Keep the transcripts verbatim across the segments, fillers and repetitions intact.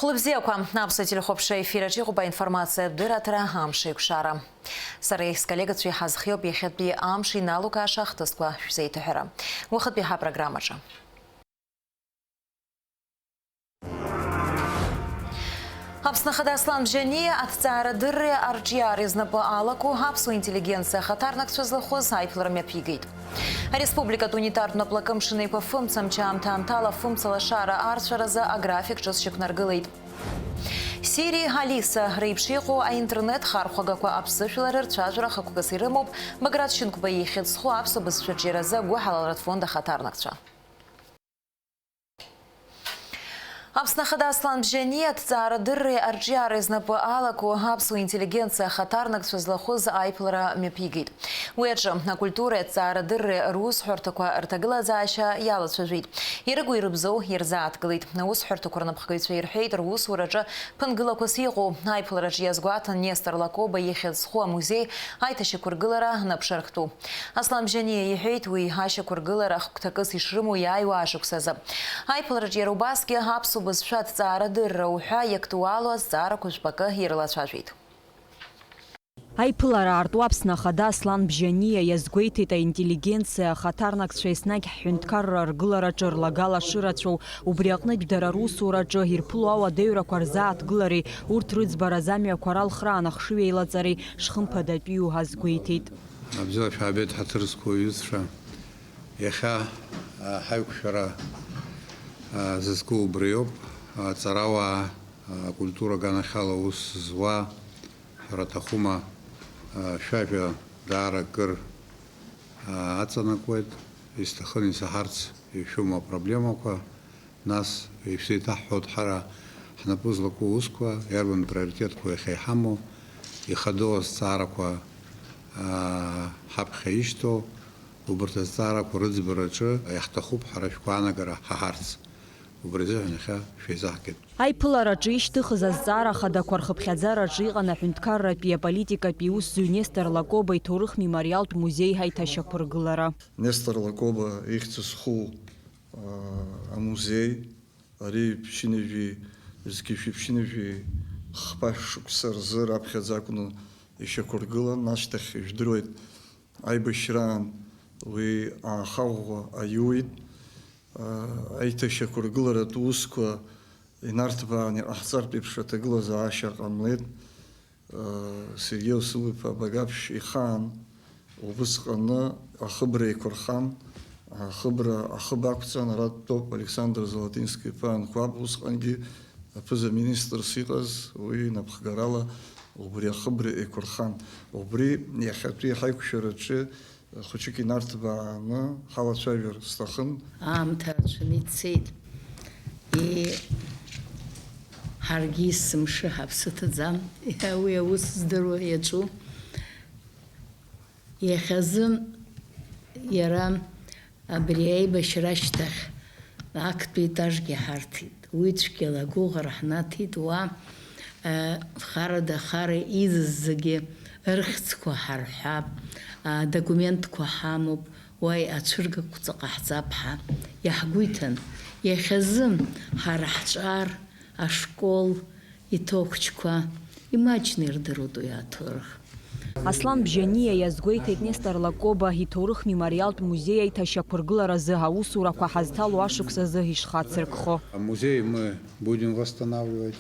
Хәлыбзиақәа, аԥсуа телехәаԥшра ефир аҿы иҟоуп аинформациатә дырраҭара «Амш еиқәшара». Сареи сколлегацәеи ҳазхиоуп иахьатәи амш иналукааша ахҭысқәа шәзеиҭаҳәара. Уахатәи ҳапрограммаҿы. Аԥсны Ахада Аслан Бжьаниа аҭҵаарадырреи арҿиареи знапы алаку аԥсуа интеллигенциа ахаҭарнакцәа злахәыз аиԥылара мҩаԥигеит. Ареспубликатә унитартә наплакы Мшынеиқәа фымца мчы аамҭа-аамҭала фымца лашара арцәаразы аграфик ҿыц шьақәнаргылеит. Сири, Алиса реиԥш иҟоу аинтернет хархәагақәа аԥсышәала рырцәажәара хықәкыс ирымоуп Баграт Шьынқәба ихьӡ зху аԥсуа бызшәа аҿиаразы агәыҳалалратә фонд ахаҭарнакцәа. Аԥсны Ахада Аслан Бжьаниа аҭҵаарадырреи арҿиареи знапы алаку аԥсуа интеллигенциа ахаҭарнакцәа злахәыз аиԥылара мҩаԥигеит. Уи аҿы акультуреи аҭҵаарадырреи русҳәарҭақәа рҭагылазаашьа иалацәажәеит, ирыгу-ирыбзоу ирзааҭгылеит. Аусҳәарҭақәа рнапхгаҩцәа ирҳәеит русураҿы ԥынгылақәас иҟоу. Аиԥылараҿы иазгәаҭан Нестор Лакоба ихьӡ зху амузеи аиҭашьақәыргылара анаԥшырхтәу. Аслан Бжьаниа иҳәеит, уи ашьақәыргылара хәҭакыс ишрымоу иааиуа ашықәсазы. Аиԥылараҿы иара убасгьы аԥсуа бызшәа аҭҵаарадырра уҳәа иактуалу азҵаарақәа жәпакы ирылацәажәеит. Аиԥылара аартуа Аԥсны Ахада Аслан Бжьаниа иазгәеиҭеит, аинтеллигенциа ахаҭарнакцәа еснагь ҳҳәынҭқарра аргылараҿы рлагала шырацәоу, убри аҟнытә дара русураҿы ирԥыло ауадаҩрақәа рзааҭгылареи урҭ рыӡбаразы амҩақәа ралхраан ахшыҩ еилаҵареи шхымԥадатәиу азгәеиҭеит. Абзиала шәаабеит, ҳаҭыр зқәу аҩызцәа. Иахьа, а, ҳаиқәшәара, а, зызку убриоуп. Аҵарауаа, а, акультура аганахьала аус зуа, ҳәара аҭахума, а, шәажәа даара акыр, а, аҵанакуеит. Исҭахын исаҳарц ишәымоу апроблемақәа. Нас ишәзеиҭаҳҳәоит, ҳара ҳнапы злаку аусқәа, иарбан приоритетқәа иахьа иҳамоу, ихадоу азҵаарақәа, аа, ҳаԥхьа ишьҭоу, убарҭ азҵаарақәа рыӡбараҿы иаҳҭахуп ҳара шәгәаанагара ҳаҳарц. Убри азыҳәан иахьа шәеизаҳгеит. Аиԥылараҿы ишьҭыхыз азҵаара ахадақәа рхыԥхьаӡараҿы иҟан аҳәынҭқарратәи аполитикатәи иусзуҩ Нестор Лакоба иҭоурых мемориалтә музеи аиҭашьақәыргылара. Нестор Лакоба ихьӡ зху амузеи, ари ԥшьынҩажәи зқьышәи ԥшьынҩажәи хԥа шықәса рзы раԥхьаӡа акәны ишьақәыргылан, ашьҭахь ижәдыруеит, аибашьраан уи аахаӷәӷәа аиуит. Аиҭашьақәыргыларатә усқәа инарҭбааны иҟаҳҵартә еиԥш аҭагылазаашьа ҟамлеит. Сергеи Осыл-иԥа Багаԥшь ихаан убысҟаны ахыбра еиқәырхан, ахыбра, ахыб ақәҵан, ара дтәоуп Александр Золотински-иԥа Анқәаб, усҟангьы аԥыза-министрс иҟаз, уи напхгарала убри ахыбра еиқәырхан. Убри иахьатәи ҳаиқәшәараҿы хәыҷык инарҭбааны ҳалацәажәар сҭахын. Аамҭа рацәаны ицеит. Е, ҳаргьы есымша ҳаԥсы ҭаӡам. Уи аус здыруа иаҿу. Иахьазы иара абри аибашьра ашьҭахь актәи етажгьы ҳарҭеит. Уи цәгьала агәыӷра ҳнаҭеит, уа, э, харада-хара изыззагьы рыхьӡқәа ҳарҳәап, а, документқәа ҳамоуп, уа ацәыргақәҵа ҟаҳҵап ҳәа иаҳгәы иҭан. Иахьазы ҳара ҳҿар, ашкол, иҭоу ахәыҷқәа имаҷны ирдыруеит уи аҭоурых. Аслан Бжьаниа иазгәеиҭеит Нестор Лакоба иҭоурых мемориалтә музеи аиҭашьақәыргыларазы аусурақәа ҳазҭало ашықәсазы ишхацыркхо. Музей мы будем восстанавливать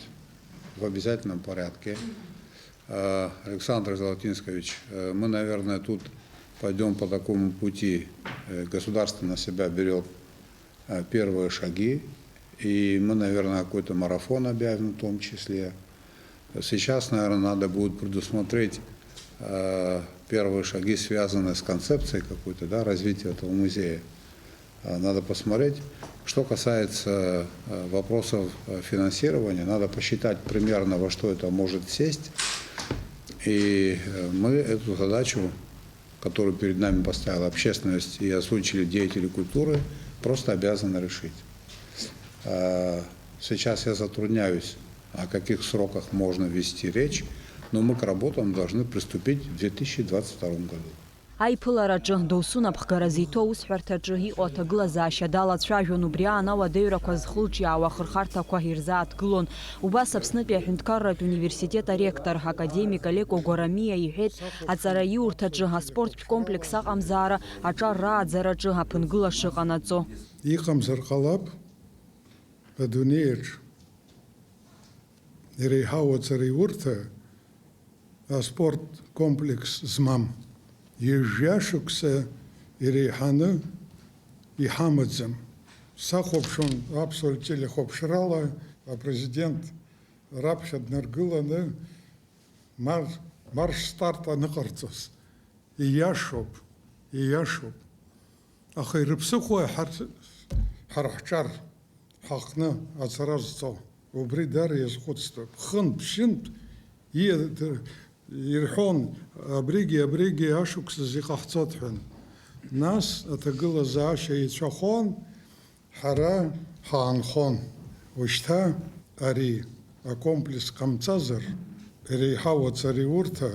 в обязательном порядке. Э, Александр Золотинскович, э, мы, наверное, тут пойдём по такому пути. Э, государство на себя берёт э, первые шаги. И мы, наверное, какой-то марафон объявим в том числе. Сейчас, наверное, надо будет предусмотреть, э, первые шаги, связанные с концепцией какой-то, да, развития этого музея. Э, надо посмотреть. Что касается, э, вопросов, э, финансирования, надо посчитать примерно, во что это может сесть. И, э, мы эту задачу, которую перед нами поставила общественность и озвучили деятели культуры, просто обязаны решить. А, сейчас я затрудняюсь, о каких сроках можно вести речь, но мы к работам должны приступить в две тысячи двадцать втором году. Аиԥылараҿы, досу напхгара зиҭо аусҳәарҭаҿы иҟоу аҭагылазаашьа далацәажәон, убри аан ауадаҩрақәа зхылҿиаауа ахырхарҭақәа ирзааҭгылон. Убас Аԥснытәи аҳәынҭқарратә университет аректор, академик Олеко Гәарамиа иҳәеит, аҵараиурҭаҿы аспорттә комплекс аҟамзаара аҿар рааӡараҿы аԥынгыла шыҟанаҵо. Иҟамзар ҟалап адунеиаҿ иреиҳау аҵараиурҭа аспорт комплекс змам. Ҩажәа шықәса иреиҳаны иҳамаӡам. Сахәаԥшуан аԥсуа телехәаԥшрала апрезидент раԥхьа днаргыланы мар-, марш старт аныҟарҵоз. Ииашоуп, ииашоуп. Аха ирыԥсыхәои ҳар-, ҳара ҳҿар ҳаҟны ацара зҵо? Убри даара иазхәыцтәуп. Хынтә-ԥшьынтә иа-, д-, ирҳәон, абригьы, абригьы ашықәсазы иҟаҳҵоит ҳәа. Нас аҭагылазаашьа еицәахон, ҳара ҳаанхон. Ушьҭа ари акомплекс ҟамҵазар, иреиҳау аҵараиурҭа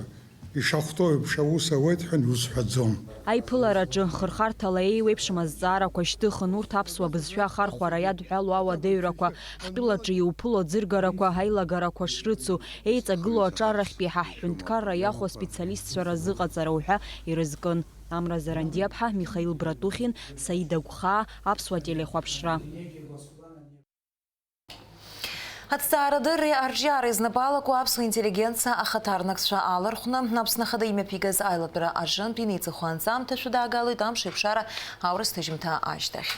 ишахәҭоу еиԥш аус ауеит ҳәа узҳәаӡом. Аиԥылараҿы хырхарҭала еиуеиԥшым азҵаарақәа шьҭыхын, урҭ аԥсуа бызшәа ахархәара иадҳәалоу ауадаҩрақәа, ҳтәылаҿы иуԥыло аӡыргарақәа, аилагарақәа шрыцу, еиҵагылоу аҿар рахьтәи ҳа ҳҳәынҭқарра иахәо аспециалистцәа разыҟаҵара уҳәа ирызкын. Амра Зарандиаԥҳа, Михаил Братухин, Саида Гәхаа, Аԥсуа телехәаԥшра. Аҭҵаарадырреи арҿиареи знапы алаку аԥсуа интеллигенциа ахаҭарнакцәа аалархәны, Аԥсны Ахада имҩаԥигаз аилатәара аҿынтә инеиҵыху анҵамҭа шәыдаагалоит амш еиқәшара аурыс ҭыжьымҭа ашьҭахь.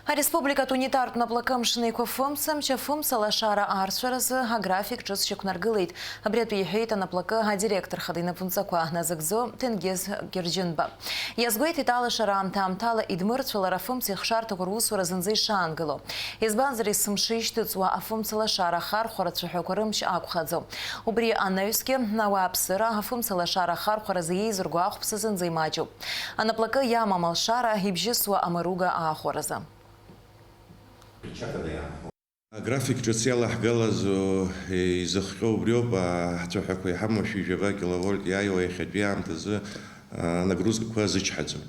Ареспубликатә унитартә наплакы Амшын Еиқәа фымца, Мчы афымца лашара арцәаразы аграфик ҿыц шьақәнаргылеит. Абри атәы иҳәеит анаплакы адиректор хада инапынҵақәа назыгӡо Ҭенгиз Герџьынба. Иазгәеиҭеит алашара аамҭа-аамҭала идмырцәалар афымца ихшарҭақәа русура зынӡа ишаангыло. Избанзар, есымша ишьҭыҵуа афымца лашара ахархәара цәаҳәақәа рымч ақәхаӡом. Убри анаҩсгьы, ауааԥсыра афымца лашара ахархәаразы еизырго ахәԥса зынӡа имаҷуп. Анаплакы иамам алшара ибжьысуа амаруга аахәаразы. Аграфик ҿыц иалаҳгалазо, е, изыхҟьо убриоуп, а, ҳцәаҳәақәа иҳамоу шәи жәаба киловольт иааиуа иахьатәи аамҭазы, а, нагрузкақәа зычҳаӡом.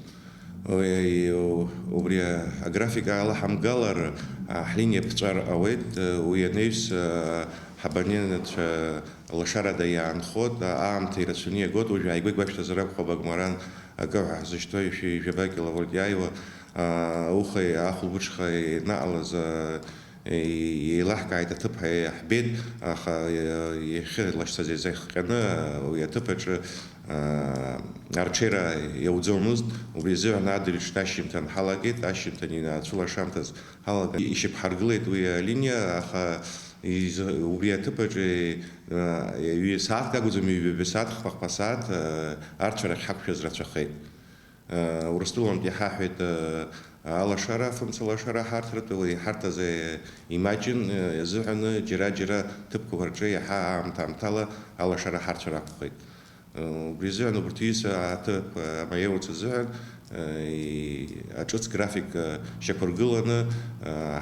Уи, у-, убри аграфик алаҳамгалар, а, ҳлиниа ԥҵәар ауеит, а, уи анаҩс, а, ҳабонентцәа лашарада иаанхоит, а, аамҭа ирацәаны иагоит, уажә ааигәа игәашәҭазар акәхап, агмаран акы ҳәа ҳзышьҭоу шәи жәаба киловольт иааиуа, а, аухеи ахәылбыҽхеи наҟалаз, а, Еилаҳкааит аҭыԥ ҳәа иаҳбеит, аха иахьылашьцаз изахҟьаны уи аҭыԥ аҿы, аа, арҽеира иауӡомызт. Убри азыҳәан адырҩаҽны ашьжьымҭан ҳалагеит, ашьжьымҭан инацәылашамҭаз ҳалаган ишьақәҳаргылеит уи алиниа, аха изы-, убри аҭыԥ аҿы, аа, ҩ-, сааҭк акәӡам, ҩба сааҭ, хԥа-хԥа сааҭ, аа, арцәарахь ҳақәшәаз рацәахеит. Урыстәылантә иҳаҳәеит, алашара, афымца лашара ҳарҭаратәы, уи ҳарҭазы имаҷын, азыҳәаны џьара-џьара ҭыԥқәак рҿы иаҳа аамҭа-аамҭала алашара ҳарцәар акәхеит. Убри азыҳәан убарҭ иҩызцәа аҭыԥ амаиорцәа азыҳәан, аҿыц график шьақәыргыланы,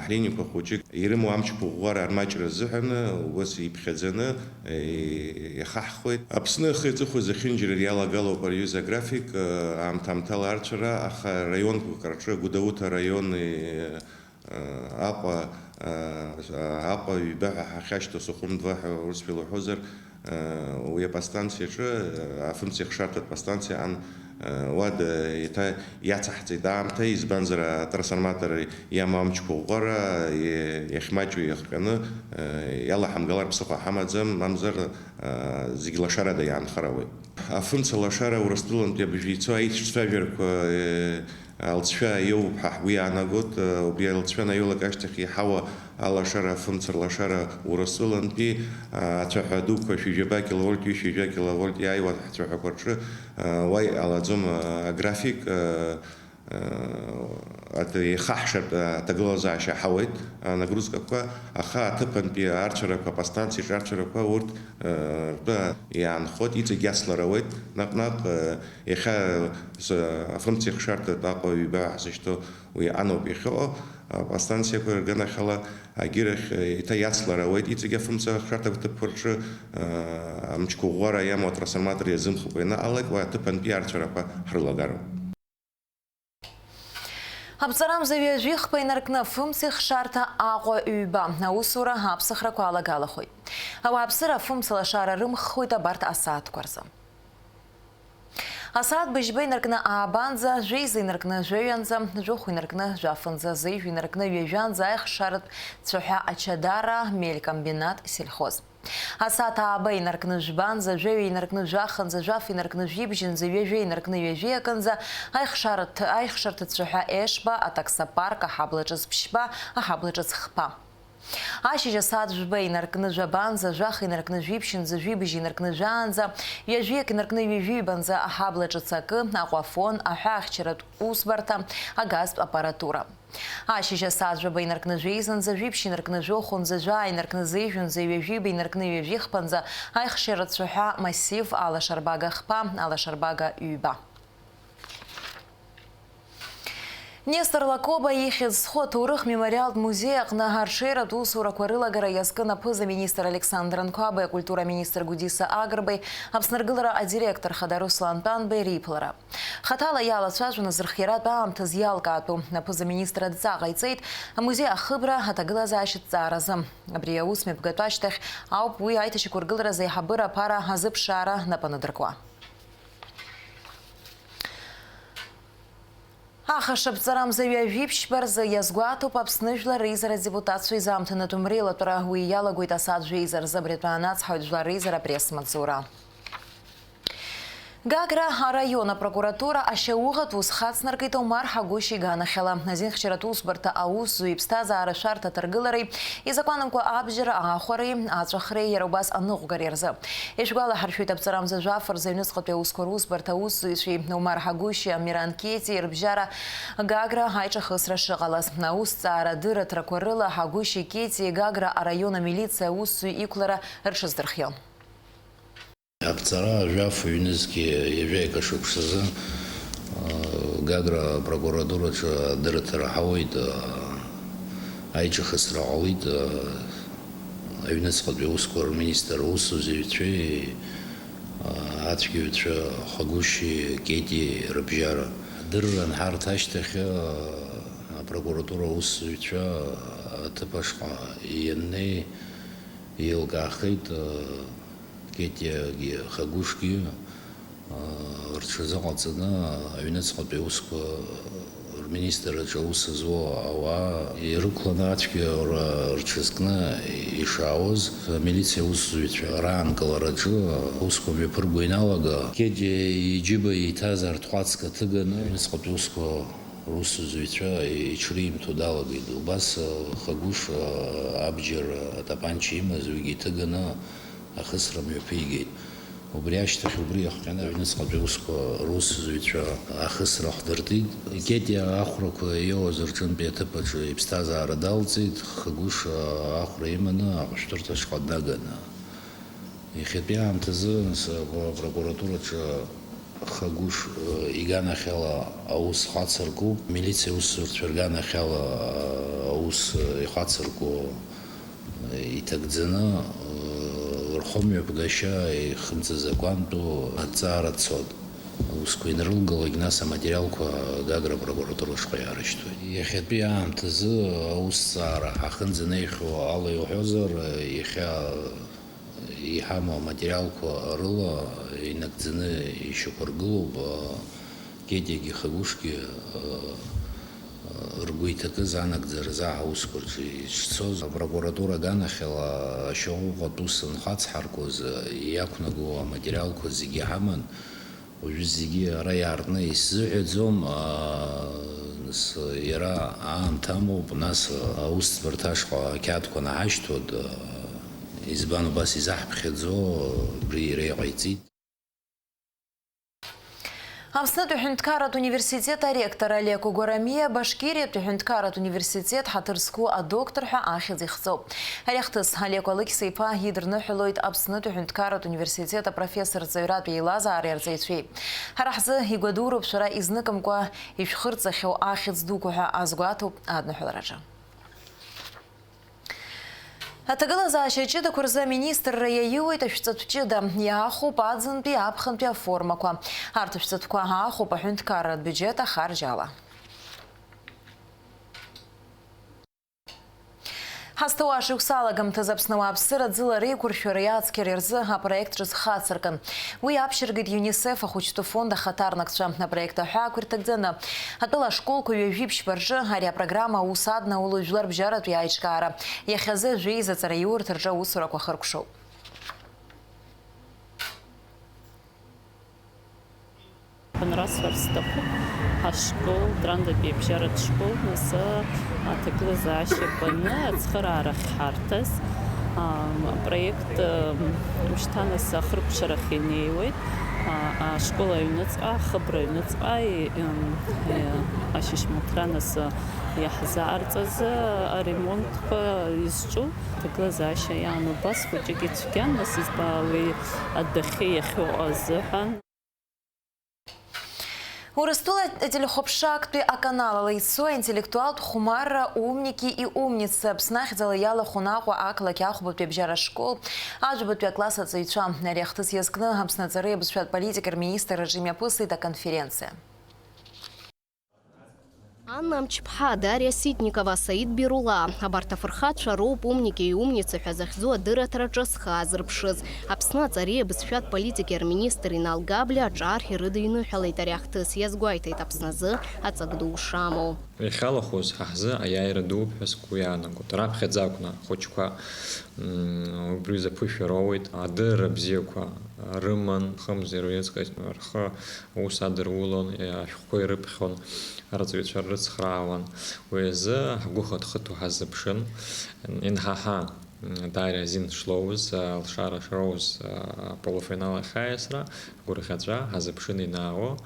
ҳлиниақәа хәыҷык ирымоу амч ӷәӷәара армаҷра азыҳәан ус иԥхьаӡаны, Иахаҳхуеит. Аԥсны ахи аҵыхәеи зехьынџьара иалагалоуп ари аҩыза аграфик, аамҭа-аамҭала арцәара, аха раионқәак рҿы, Гәдоуҭа араиони, Аҟәа, Аҟәа ҩба ҳәа ҳахьашьҭоу, Сухум два ҳәа урысшәала уҳәозар, уи аподстанциаҿы, афымцеихшартә аподстанциа ан, уа д-, еиҭа иацаҳҵеит аамҭа, избанзар, атрансформатор иамоу амчқәа ӷәӷәара, иахьмаҷу иахҟьаны, иалаҳамгалар ԥсыхәа ҳамаӡам, мамзар, зегь лашарада иаанхар ауеит. Афымца лашара Урыстәылантәи абыжә ицо аицәцәажәарақәа, алҵшәа иоуп ҳәа ҳгәы иаанагоит, убри алҵшәа анаҩлак ашьҭахь иҳауа алашара, афымца лашара Урыстәылантәи, ацәаҳәа дуқәа шәи жәаба киловольт, ҩышәи жәа киловольт иааиуа ҳцәаҳәақәа рҿы, уа иҟалаӡом, аграфик, Ат-, еихаҳшартә аҭагылазаашьа ҳауеит, анагрузкақәа, аха аҭыԥантәи арцәарақәа, аподстанциаҿы арцәарақәа урҭ, э, ртәы иаанхоит, иҵегь иацлар ауеит. Наҟ-наҟ, э, иахьа, э, афымцеихшартә Аҟәа ҩба ҳзышьҭоу уи аноуп иахьыҟоу. Астанциақәа рганахьала агьырахь, э, еиҭа иацлар ауеит, иҵегь афымца ахшарҭа ҭыԥқәа рҿы, э, амчқәа ӷәӷәара иамоу атрансформатор иазымхыкәа ианаҟалак, уи аҭыԥантәи арцәарақәа ҳрылагароуп. Аԥҵарамза ҩажәи хԥа инаркны афымцеи хшарҭа Аҟәа ҩба аусура аԥсахрақәа алагалахоит. Ауааԥсыра афымцалашара рымххоит абарҭ асааҭқәа рзы. Асааҭ быжьба инаркны аабанӡа, жәеиза инаркны жәаҩанӡа, жәохә инаркны жәафынӡа, зеижә инаркны ҩажәанӡа аихшаратә цәаҳәа ачадара, мелькомбинат, сельхоз. Асааҭ ааба инаркны жәбанӡа, жәаҩа инаркны жәаханӡа, жәаф инаркны жәибжьынӡа, ҩажәа инаркны ҩажәи акынӡа, аихшарҭ-, аихшарҭа цәаҳәа Ешба, атаксопарк, аҳабла ҿыц ԥшьба, аҳабла ҿыц хԥа. Ашьыжь асааҭ жәба инаркны жәабанӡа, жәах инаркны жәиԥшьынӡа, жәибжь инаркны жәаанӡа, ҩажәиак инаркны ҩажәибанӡа, аҳабла ҿыц акы, Аҟәафон, аҳәаахьчаратә усбарҭа, агазтә аппаратура. Ашьыжь асааҭ жәаба инаркны жәеизанӡа, жәиԥшь инаркны жәохәынӡа, жәаа инаркны зеижәынӡа, ҩажәиба инаркны ҩажәихԥанӡа, аихшара цәаҳәа массив, алашарбага хԥа, алашарбага ҩба. Нестор Лакоба ихьӡ зху аҭоурых мемориалтә музеи аҟны арҽеиратә усурақәа рылагара иазкын аԥыза-министр Александр Анқәабеи, акультура аминистр Гәдиса Агрбеи, Аԥсны аргылара адиректор хада Руслан Тәанбеи риԥылара. Хаҭала иалацәажәон азырхиаратә аамҭазы иалкаатәу. Аԥыза-министр адҵа ҟаиҵеит амузеи ахыбра аҭагылазаашьа ҭҵааразы. Абри аус мҩаԥгатәу ашьҭахь ауп уи аиҭашьақәыргыларазы аиҳабыра аԥара азыԥшаара нап анадыркуа. Ахашаԥҵарамза ҩажәи ԥшьба рзы иазгәаҭоуп Аԥсны Жәлар Реизара адепутатцәа изаамҭанытәым реилатәара. Уи иалагоит асааҭ жәеиза рзы абри атәы анацҳауеит Жәлар Реизара апресс-маҵзура. Гагра араион апрокуратура ашьауӷатә ус хацнаркит Омар Ҳагәышь иганахьала. Азинхьчаратә усбарҭа аусзуҩ иԥсҭазаара шәарҭа аҭаргылареи изакәанымкәа абџьар аахәареи аҵәахреи иара убас аныҟәгареи рзы. Ишәгәалаҳаршәоит, аԥҵарамза жәаф рзы аҩныҵҟатәи аусқәа русбарҭа аусзуҩцәеи Омар Ҳагәышьи Амиран Кетиеи рыбжьара Гагра аиҿахысра шыҟалаз. Аусҭҵаара дырраҭарақәа рыла Ҳагәышьи Кетиеи Гагра араион амилициа аусзуҩ иқәлара рыҽаздырхион. Аԥҵара жәаф ҩнызқьи ҩажәи акы шықәсазы, а, Гагра апрокуратураҿы адырраҭара ҳауеит, а, аиҿахысра ҟалеит, а, аҩныҵҟатәи аусқәа рминистр аусзуҩцәеи, а, ацәгьаҩцәа Хагәышьи Кети рыбжьара. Адырра анҳарҭа ашьҭахь, а, апрокуратура аусзуҩцәа аҭыԥ ашҟа ианнеи, еилкаахеит, а, Кетиагьы Хагәышгьы, аа, рҽазыҟаҵаны аҩныҵҟатәи аусқәа рминистрраҿы аус зуа ауаа ирықәланы ацәгьара рҽазкны ишаауаз, амилициа аусзуҩцәа раанкылараҿы аусқәа мҩаԥырго иналага, Кетиа иџьыба иҭаз арҭҟәацк аҭыганы аҩныҵҟатәи аусқәа русзуҩцәа иҽрымҭо далагеит. Убас Хагәыш абџьар атапанча имаз уигьы иҭыганы ахысра мҩаԥигеит. Убри ашьҭахь убри иахҟьаны аҩныҵҟатәи аусқәа русзуҩцәа ахысра ҳдыртит. Кетиа ахәрақәа иоуаз рҿынтәи аҭыԥаҿы иԥсҭазаара далҵит, Хагәыш ахәра иманы аҟашәтәырҭаҿ днаганы. Иахьатәи аамҭазы, нас, апрокуратураҿы Хагәыш, э, иганахьала аус хацыркуп, милициа аусзуҩцәа рганахьала, э, аус, э, ихацырку, э, иҭагӡаны, э, рхымҩаԥгашьа ихымҵазакуантәу аҭҵаара цот. Аусқәа инрылгалак, нас аматериалқәа Гагра апрокуратура ашҟа иаарышьҭуеит. Иахьатәи аамҭазы аусҭҵаара ҳахынӡанеихьоу ала иуҳәозар, э, иахьа иҳамоу аматериалқәа рыла инагӡаны ишьақәыргылоуп, а, Кетиагьы Хагәышгьы, а, а, ргәы иҭакыз анагӡаразы аусқәа рҿы ишцоз. Апрокуратура аганахьала ашьауӷатә ус анхацҳаркуаз, а, иақәнаго аматериалқәа зегьы ҳаман. Уажәы зегьы ара иаартны исзыҳәаӡом, аа, нас, иара аамҭа амоуп, нас, аусӡбарҭа ашҟа ақьаадқәа анаҳашьҭуа, д-, избан убас изаҳԥхьаӡо, убри иара иҟаиҵеит. Аԥснытәи аҳәынҭқарратә университет аректор Алеко Гәарамиа Башкириатәи аҳәынҭқарратә университет ҳаҭыр зқәу адоктор ҳәа ахьӡ ихҵоуп. Ари ахҭыс Алеко Алықьса-иԥа идырныҳәалоит Аԥснытәи аҳәынҭқарратә университет апрофессорҵаҩратә еилазаареи арҵаҩцәеи. Ҳара ҳзы игәадуроуп шәара изныкымкәа ишәхырҵахьоу ахьӡ дуқәа ҳәа азгәаҭоуп адныҳәалараҿы. Аҭагылазаашьа ҷыдақәа рзы аминистрра иаиуеит ашәҵатә ҷыда. Иаахәоуп аӡынтәи, аԥхынтәи аформақәа. Арҭ ашәҵатәқәа аахәоуп аҳәынҭқарратә биуџьет ахарџь ала. Ҳазҭоу ашықәс алагамҭазы Аԥсны ауааԥсыра ӡыла реиқәыршәареи ацқьареи рзы апроект ҿыц хацыркын. Уи аԥшьыргеит ЮНИСЕФ ахәыҷтәы фонд ахаҭарнакцәа. Апроект аҳәаақәа ирҭагӡаны, атәыла ашколқәа ҩажәи ԥшьба рҿы ари апрограмма аус аднауло жәларбжьаратәи аиҿкаара. Иахьазы жәеиза ҵараиурҭа рҿы аусурақәа хыркәшоуп. Ҳанрасҳәар сҭахуп, ҳашкол, Драндатәи абжьаратә школ, нас аҭагылазаашьа баны ацхыраара ахьҳарҭаз, а, апроект, а, ушьҭа нас ахыркәшарахь инеиуеит, а, ашкол аҩныҵҟа, ахыбра аҩныҵҟа, и, м, и, ашьыжьымҭра нас иаҳзаарҵаз аремонтқәа изҿу аҭагылазаашьа иаан убас хәыҷык ицәгьан, нас избаауеи адәахьы иахьыҟоу азыҳәан. Урыстәыла ателехәаԥшра актәи аканал ала ицо аинтеллектуалтә хәмарра «Умники и умницы» Аԥсны ахьӡала иалахәын Аҟәа ақалақь ахәбатәи абжьара ашкол аӡәбатәи акласс аҵаҩцәа. Ари ахҭыс иазкны Аԥсны аҵареи абызшәатә политикеи рминистрраҿы имҩаԥысит аконференциа. Анна Амчԥҳа, Дариа Ситникова, Саид Бирула, абарҭ афырхацәа роуп «Умники и умницы» ҳәа захьӡу адырраҭараҿы зхы аазырԥшыз. Аԥсны аҵареи абызшәатә политикеи рминистр Инал Габлиа аҿар ирыдиныҳәалеит ари ахҭыс, иазгәеиҭеит Аԥсны азы аҵак ду шамоу. Иахьалахәыз ҳа ҳзы аиааира дууп ҳәа сгәы иаанагоит. Раԥхьаӡа акәны ахәыҷқәа, м, убри рзы аԥышәа роуеит, адырра бзиақәа рыман, хымзар уеизгьы рхы аус адырулон, ашәҟәқәа ирыԥхьон, арҵаҩцәа ррыцхраауан. Уи азы ҳгәы хыҭхыҭуа ҳазыԥшын. Инҳаҳа, м, Дариа азин шлоуз, а, лшара шроуз, а, аполуфинал ахь аиасра, ҳгәырӷьаҵәа ҳазыԥшын инаало,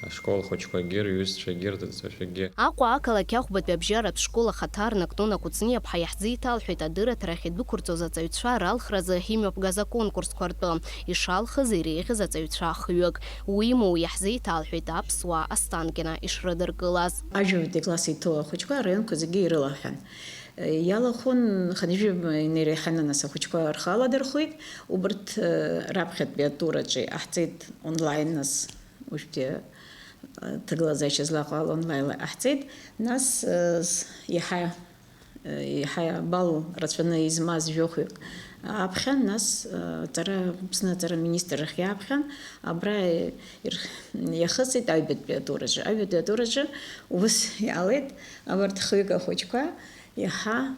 ашкол ахәыҷқәагьы, рҩызцәагьы, рҵаҩцәагьы. Аҟәа ақалақь ахәбатәи абжьаратә школ ахаҭарнак Нуна Кәыҵниаԥҳа иаҳзеиҭалҳәеит адырраҭара ахьдәықәырҵоз аҵаҩцәа ралхразы имҩаԥгаз аконкурсқәа ртәы, ишалхыз иреиӷьыз аҵаҩцәа хҩык. Уимоу, иаҳзеиҭалҳәеит аԥсуаа Останкино ишрыдыркылаз. Ажәабатәи акласс иҭоу ахәыҷқәа араионқәа зегьы ирылаҳәан. Иалахәын, хынҩажәи инеиреиҳаны нас ахәыҷқәа рхы аладырхәит. Убырҭ, э, раԥхьатәи атураҿы иҟаҳҵеит онлайн нас, уажәтәи, э, ҭагылазаашьа злаҟоу ала онлайнла иҟаҳҵеит. Нас, э, с-, иаҳа, э, иаҳа бал рацәаны измаз жәохәҩык аԥхьан, нас, э, аҵара, Аԥсны аҵара министр ахь иаԥхьан, абра, э, ир-, иахысит аҩбатәи атураҿы. Аҩбатәи атураҿы ус иҟалеит, абарҭ хҩык ахәыҷқәа иаҳа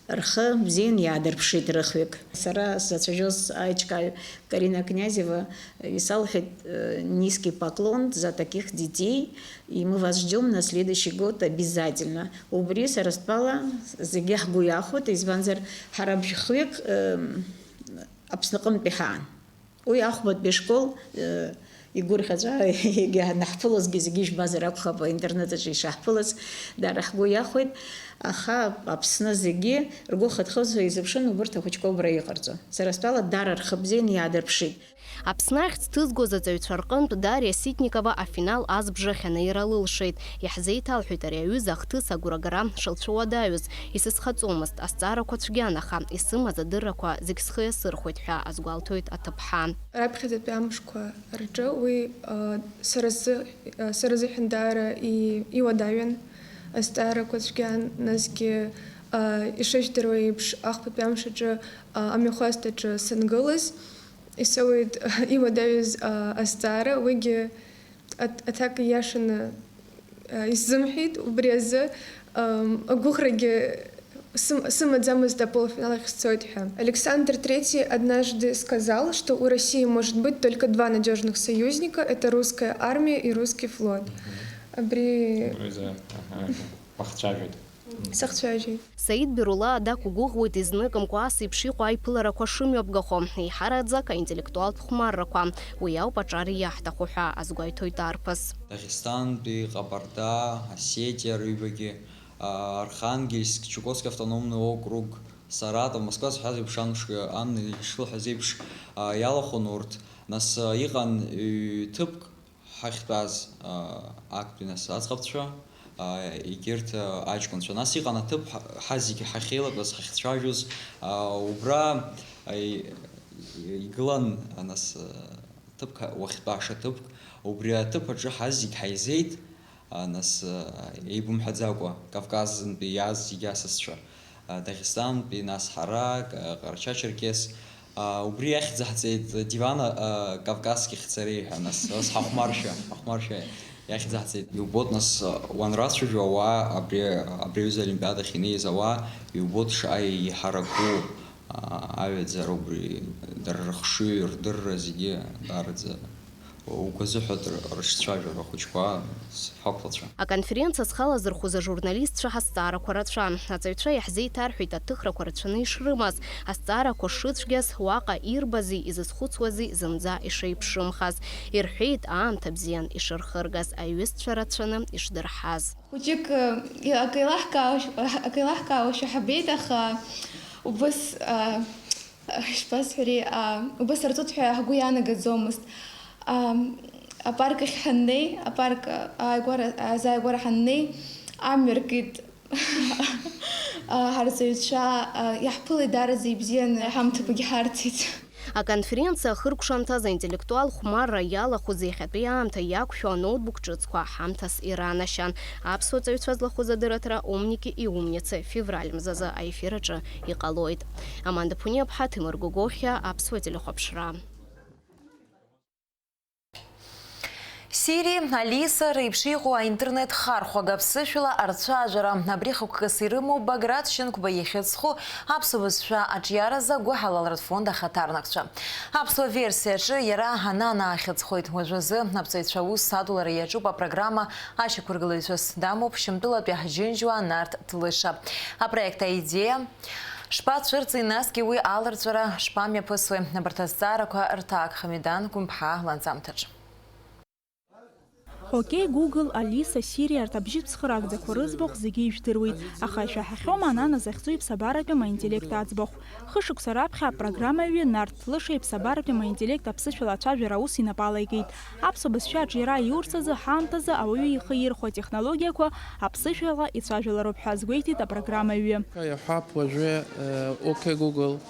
рхы бзианы иаадырԥшит рыхҩык. Сара сзацәажәоз аиҿкааҩ Карина Князева исалҳәеит, э, низкий поклон за таких детей, и мы вас ждём на следующий год обязательно. Убри сара стәала зегьы ҳгәы иахәоит, избанзар, ҳара бжьхҩык, э, Аԥсныҟынтәи ҳаан. Уи ахәбатәи ашкол, э, игәырӷьаҵәа, егьа ҳанаҳԥылозгьы зегьы ижәбазар акәхап, аинтернет аҿы ишаҳԥылаз, даара ҳгәы иахәеит, аха Аԥсны зегьы ргәы хыҭхыҭуа изыԥшын убырҭ ахәыҷқәа убра иҟарҵо. Сара стәала, даара рхы бзианы иаадырԥшит. Аԥсны ахьӡ ҭызгоз аҵаҩцәа рҟынтә Дариа Ситникова афинал азбжахь анеира лылшеит. Иаҳзеиҭалҳәеит ари аҩыза ахҭыс агәрагара шылцәуадаҩыз. Исызхаҵомызт, азҵаарақәа цәгьан, аха исымаз адыррақәа зегь схы иасырхәеит ҳәа азгәалҭоит аҭыԥҳа. Раԥхьаӡатәи амшқәа рҿы уи, а, сара сзы-, а, сара сзыҳәан даара и-, иуадаҩын, азҵаарақәа цәгьан, насгьы, а, ишыжәдыруа еиԥш, ахԥатәи амш аҿы, а, амҩахәасҭаҿы сангылаз, исоуеит иуадаҩыз, а, азҵаара, уигьы Аҭ-, аҭак ииашаны, э, исзымҳәеит, убри азы, ам, агәыӷрагьы сым-, сымаӡамызт аполуфинал ахь сцоит ҳәа. Александр Третий однажды сказал, что у России может быть только два надёжных союзника, это русская армия и русский флот. Мгм. Абри Абри азы, аҳа, бахцәажәоит. Сыхцәажәеит. Саид Берулаа дақәгәыӷуеит изныкымкәа ас еиԥш иҟоу аиԥыларақәа шымҩаԥгахо, еиҳараӡак аинтеллектуалтә хәмаррақәа. Уи ауп аҿар иаҳҭаху ҳәа азгәеиҭоит арԥыс. Дагестантәи Ҟабарда, Осетиа рыҩбагьы, Архангельск, Чукотски автономный округ, Саратов, Москва зҳәаз еиԥш амш амни ишылҳәаз еиԥш иалахәын урҭ. Нас иҟан ҩ-ҭыԥк ҳахьтәаз, актәи нас аӡӷабцәа, егьырҭ аҷкәынцәа. Нас иҟан аҭыԥ ҳа зегьы ҳахьеилатәаз, ҳахьцәажәоз, убра игылан нас ҭыԥк, уахьтәа ашаҭыԥк, убри аҭыԥ аҿы ҳазегь ҳаизеит, нас, еибымҳәаӡакәа, Кавказынтәи иааз зегь асасцәа, Дагестантәи, нас ҳара, Ка-, Ҟарача-Черкес, убри иахьӡаҳҵеит Дивана Кавказских царей ҳәа, нас, нас ҳахәмаршәа, ҳахәмаршәа иахьӡаҳҵеит. Иубоит, нас, уанрацәажәо ауаа абри, абри аҩыза Олимпиадахь инеиз ауаа, иубоит шаҟа иҳараку, аҩаӡара убри, дара рыхшыҩ, рдырра зегьы даараӡа угәы азыҳәа рышцәажәара ахәыҷқәа, ҳақәлацәа. Аконференциа зхалазырхәыз ажурналистцәа ҳазҵаарақәа рацәан. Аҵаҩцәа иаҳзеиҭарҳәеит аҭыхрақәа рацәаны ишрымаз, азҵаарақәа шыцәгьаз, уаҟа ирбази изызхәыцуази зынӡа ишеиԥшымхаз. Ирҳәеит аамҭа бзиан ишырхыргаз, аиҩызцәа рацәаны ишдырҳаз. Хәыҷык, э, акы еилаҳкаауашәа, акы еилаҳкаауашәа ҳабеит, аха убыс, а, ишԥасҳәари, а, убыс рҵоит ҳәа ҳгәы иаанагаӡомызт. А, апарк ахь ҳаннеи, апарк ааигәара, азааигәара ҳаннеи, амҩа ркит, а, ҳарҵаҩцәа, а, иаҳԥылеит даараӡа ибзианы, ҳамҭақәагьы ҳарҭеит. Аконференциа ахыркәшамҭаз аинтеллектуал хәмарра иалахәыз иахьатәи аамҭа иақәшәо аноутбук ҿыцқәа ҳамҭас иранашьан. Аԥсуа ҵаҩцәа злахәыз адырраҭара «Умники и умницы» февраль мзазы аефир аҿы иҟалоит. Аманда Ԥуниаԥҳа, Ҭемыр Гогохиа, Аԥсуа телехәаԥшра. Сири, Алиса реиԥш иҟоу аинтернет хархәага аԥсышәала арцәажәара. Абри хықәкыс ирымоуп Баграт Шьынқәба ихьыӡ зху аԥсуа бызшәа аҿиаразы агәыҳалалратә фонд ахаҭарнакцәа. Аԥсуа версиа аҿы иара Анана ахьыӡхоит. Уажәазы аԥҵаҩцәа аус адулара иаҿуп апрограмма ашьақәыргылаҩцәас. Дамоуп Шьамтәылатәи ҳџьынџьуаа Нарҭ Ҭлыша. Апроект аидеиа шԥацәырҵи, насгьы уи аларҵәара шԥамҩаԥысуеи? Абарҭ азҵаарақәа рҭак Хамидан Гәымԥҳа ланҵамҭаҿ. Окей Google, Алиса, Сири, арҭ абжьы цхыраагӡақәа рыӡбахә зегьы ижәдыруеит, аха ишәаҳахьоума Анана захьӡу иԥсабаратәым аинтеллект аӡбахә? Хышықәса раԥхьа апрограммаҩы Нарҭ Ҭлыша иԥсабаратәым аинтеллект аԥсышәала ацәажәара аус инапы алаикит. Аԥсуа бызшәа аҿиара аиурц азы ҳаамҭазы ауаҩы ихы ирхәо атехнологиақәа аԥсышәала ицәажәалароуп ҳәа азгәеиҭеит апрограммаҩы. Иаҳҳәап уажәы, э, Окей Google,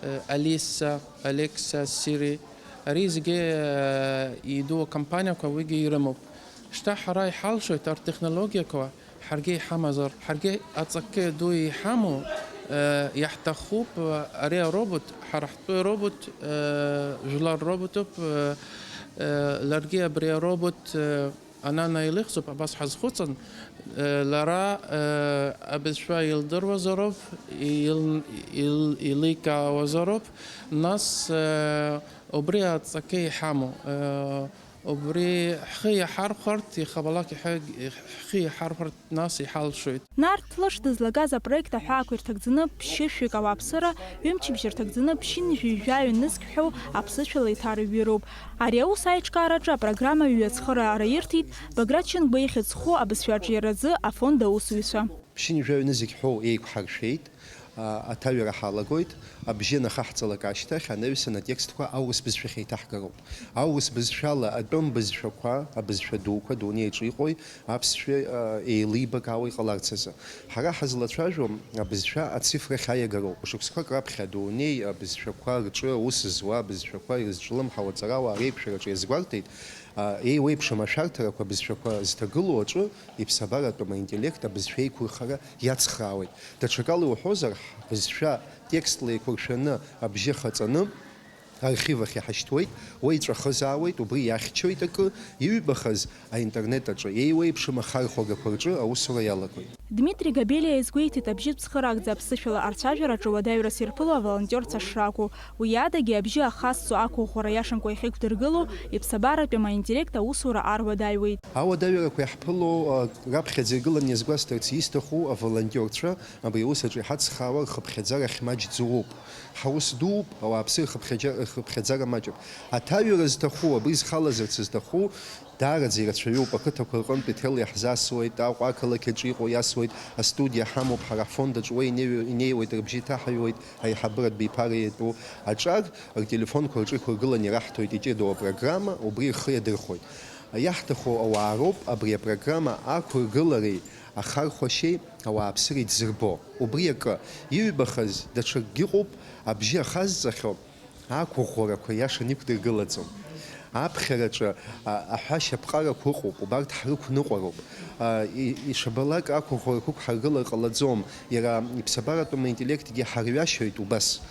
э, Алиса, Алекса, Сири, ари зегьы, э, идуу акомпаниақәа уигьы ирымоуп. Шьҭа ҳара иҳалшоит арҭ технологиақәа ҳаргьы иҳамазар. Ҳаргьы аҵакы ду иҳамоу, э, иаҳҭахуп, э, ари аробот, ҳара ҳтәы робот, э, жәлар роботуп, э, э, ларгьы абри аробот, э, Анана илыхьӡуп, абас ҳазхәыцын, э, лара, э, абызшәа илдыруазароуп, ил-, ил-, иликаауазароуп, нас, э, убри аҵакы иҳамоу, э, убри ҳхы иаҳархәарц, иахьабалак иҳәа-, ҳхы иаҳархәарц, нас иҳалшоит. Нарҭ Ҭлыш дызлагаз апроект аҳәаақәа ирҭагӡаны ԥшьышәҩык ауааԥсыра, ҩымчыбжьа рҭагӡаны ԥшьынҩажәи жәаҩа нызқь ҳәоу аԥсышәала иҭарыҩҩроуп. Ари аус аиҿкаараҿы апрограмма ҩҩы ацхыраара ирҭеит Баграт Шьынқәба ихьӡ зху абызшәа аҿиаразы афонд аусзуҩцәа. Ԥшьынҩажәаҩа нызқь ҳәоу еиқәҳаршәеит, а, аҭаҩара ҳалагоит, абжьы анахаҳҵалак ашьҭахь анаҩсан атекстқәа аурыс бызшәахь еиҭаҳгароуп. Аурыс бызшәала атәым бызшәақәа, абызшәа дуқәа, дунеи аҿы иҟои, аԥсшәа, а, еилибакаауа иҟаларц азы. Ҳара ҳазлацәажәо абызшәа ацифрахь аиагароуп. Шықәсқәак раԥхьа адунеи абызшәақәа рҿы аус зуа абызшәақәа ирызҿлымҳау аҵарауаа реиқәшәараҿы иазгәарҭеит, а, еиуеиԥшым ашәарҭарақәа абызшәақәа зҭагылоу аҿы иԥсабаратәым аинтеллект абызшәа еиқәырхара иацхраауеит. Даҽакала иуҳәозар, ҳбызшәа текстла еиқәыршәаны абжьы хаҵаны, архив ахь иҳашьҭуеит, уа иҵәахызаауеит, убри иахьчоит акы, иҩбахаз аинтернет аҿы еиуеиԥшым ахархәагақәа рҿы аусура иалагоит. Дмитри Габелиа изгәеиҭеит абжьы цхыраагӡа аԥсышәала арцәажәараҿы уадаҩрас ирԥыло аволонтиорцәа шракәу. Уи адагьы абжьы ахазҵо ақәыӷәӷәара иашамкәа иахьықәдыргылоу иԥсабаратәым аинтеллект аусура ар уадаҩуеит. Ауадаҩрақәа иаҳԥыло, а, раԥхьаӡа иргыланы иазгәасҭарц исҭаху, аволонтиорцәа абри аус аҿы иҳацхраауа рхыԥхьаӡара хьмаҷӡоуп. Ҳаус дууп, ауааԥсы рхыԥхьаӡа-, рхыԥхьаӡара маҷуп. Аҭаҩра зҭаху, абри зхалазарц зҭаху, даараӡа ирацәаҩуп. Ақыҭақәа рҟынтә иҭел иаҳзасуеит, Аҟәа ақалақь аҿы иҟоу иасуеит, астудиа ҳамоуп, ҳара ҳфонд аҿы уа инеиу-, инеиуеит, рыбжьы иҭаҳаҩуеит аиҳабыратә биԥара иатәу аҿар, ртелефонқәа рҿы иқәыргыланы ираҳҭоит иҷыдоу апрограмма, убри рхы иадырхәоит. Иаҳҭаху ауаа роуп абри апрограмма ақәыргылареи ахархәашьеи ауааԥсыреи дзырбо. Убри акы, иҩбахаз даҽакгьы ыҟоуп, абжьы ахазҵахьоу ақәыӷәӷәарақәа иашан иқәдыргылаӡом. Аԥхьараҿы, а, аҳәашьа аԥҟарақәа ыҟоуп, убарҭ ҳрықәныҟәароуп. А, и-, ишабалак ақәыӷәӷәарақәа ықәҳаргылар ҟалаӡом, иара иԥсабаратәым аинтеллектгьы ҳарҩашьоит убас.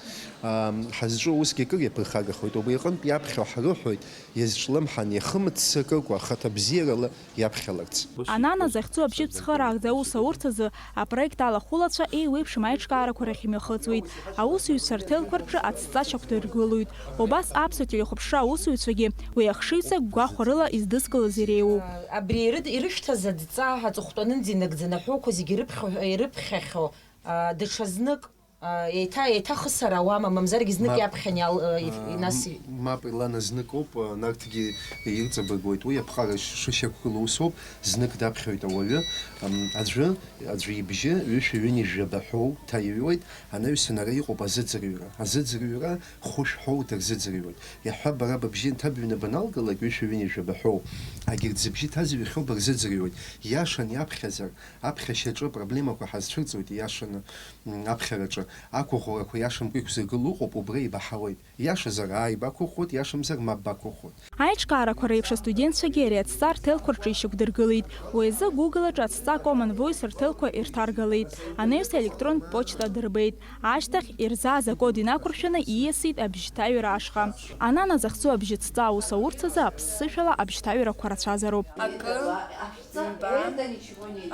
А, ҳазҿу усгьы акыр иаԥырхагахоит, убри аҟынтә иаԥхьо ҳрыҳәоит, иазҿлымҳан, иахымццакыкәа, ахаҭабзиарала иаԥхьаларц. Анана захьӡу абжьы цхыраагӡа аус аурц азы апроект алахәылацәа еиуеиԥшым аиҿкаарақәа рахь имҩахыҵуеит. Аусзуҩцәа рҭелқәа рҿы адҵа шьақәдыргылоит. Убас аԥсуа телехәаԥшра аусзуҩцәагьы уи ахшыҩҵак гәахәарыла издызкылаз иреиуоуп. Абри ирыд-, ирышәҭаз адҵа аҵыхәтәанынӡа инагӡаны аҳәоуқәа зегьы ирыԥхьо-, ирыԥхьахьоу, а, даҽазнык А, еиҭа, еиҭахысыр ауама, мамзаргьы знык Мап. иаԥхьан иал-, э, иф-, А, нас м-, мап, Елана, зныкоуп, а, нарҭгьы ирҵабыргуеит. Уи аԥҟара ш-, шышьақәгылоу усоуп, знык даԥхьоит ауаҩы. Ам, аӡәы, аӡәы ибжьы ҩышәи ҩынҩажәи жәаба ҳәоу ҭаиҩуеит, анаҩсан ара иҟоуп азыӡырҩра. Азыӡырҩра хәышә ҳәоу дырзыӡырҩуеит. Иаҳҳәап, бара быбжьы нҭабҩны баналгалак, ҩышәи ҩынҩажәи жәаба ҳәоу, агьырҭ зыбжьы ҭазҩхьоу бырзыӡырҩуеит. Иашан иаԥхьаӡар, аԥхьашьаҿы апроблемақәа ҳазцәырҵуеит, иашаны. М, аԥхьараҿы ақәыӷәӷәарақәа иашамкәа иқәзыргыло ыҟоуп, убра еибаҳауеит. Иашазар, аа, ибақәыӷәӷәоит, иашамзар, мап бақәыӷәӷәоит. Аиҿкаарақәа реиԥш астудентцәагьы ари адҵа рҭелқәа рҿы ишьақәдыргылеит. Уи азы Google аҿы адҵа Common Voice рҭелқәа ирҭаргалеит. Анаҩс аелектронтә почта дырбеит. Ашьҭахь ирзааз акод инақәыршәаны ииасит абжьҭаҩра ашҟа. Анана захьӡу абжьыҭҵа аус аурц азы аԥсышәала абжьҭаҩрақәа рацәазароуп. Акы, ҩба,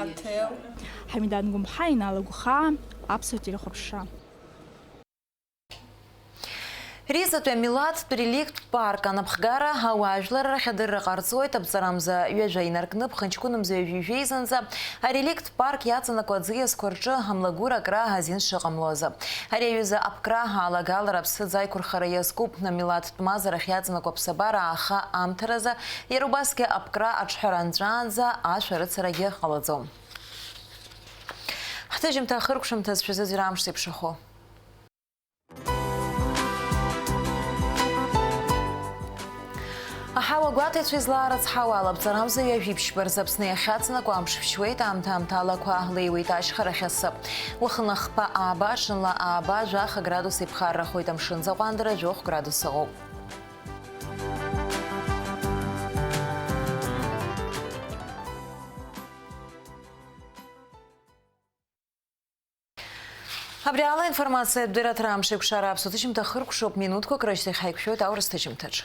аҭел. Ҳамида Ангәымҳа, Инал Агәхаа, Аԥсуа телехәаԥшра. Ризатәи амилаҭтә реликттә парк анапхгара ауаажәлар рахь адырра ҟарҵоит, аԥҵарамза ҩажәа инаркны ԥхынҷкәынымза ҩажәи жәеизанӡа ареликттә парк иаҵанакуа аӡиасқәа рҿы амлагәыракра азин шыҟамло азы. Ари аҩыза аԥкра алагалара аԥсыӡ аиқәырхара иазкуп, амилаҭтә мазарахь иаҵанакуа аԥсабара ааха амҭаразы, иара убасгьы аԥкра аҿҳәара анҵәаанӡа ашәарыцарагьы ҟалаӡом. Ҳҭыжьымҭа ахыркәшамҭаз шәазыӡырҩ амш зеиԥшрахо. Аҳауа гәаҭеицәа излаарыцҳауа алаԥҵарамза ҩажәи ԥшьба рзы Аԥсны иахьаҵанакуа амш шәшьуеит, аамҭа-аамҭалақәа леиуеит ашьхарахь асы. Уахынла хԥа ааба, ҽынла ааба, жәаха градус иԥхаррахоит, амшын заҟәандара жәохә градус ыҟоуп. Абри ала аинформациатә дырраҭара амш еиқәшара аԥсуа ҭыжьымҭа хыркәшоуп, минуҭқәак рышьҭахь ҳаиқәшәоит аурыс ҭыжьымҭаҿы.